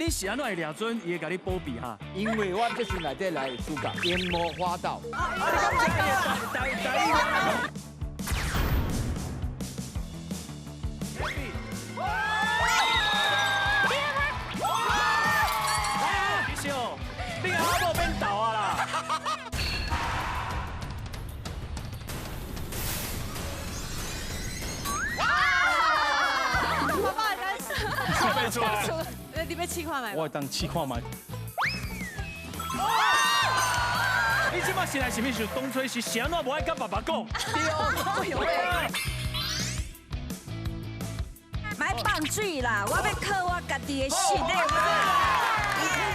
你是按怎會掠準伊會共你保庇哈？因為我這是內底來的主角，閻魔花道。啊，你敢知台台語？其實哦，你阿某變豆啊啦！爸爸很擔心。沒錯。你欲試看覓？我會當試看覓。你這擺現在是毋是當初是啥物無愛佮爸爸講？對。莫放水啦，我欲靠我家己的實力啦。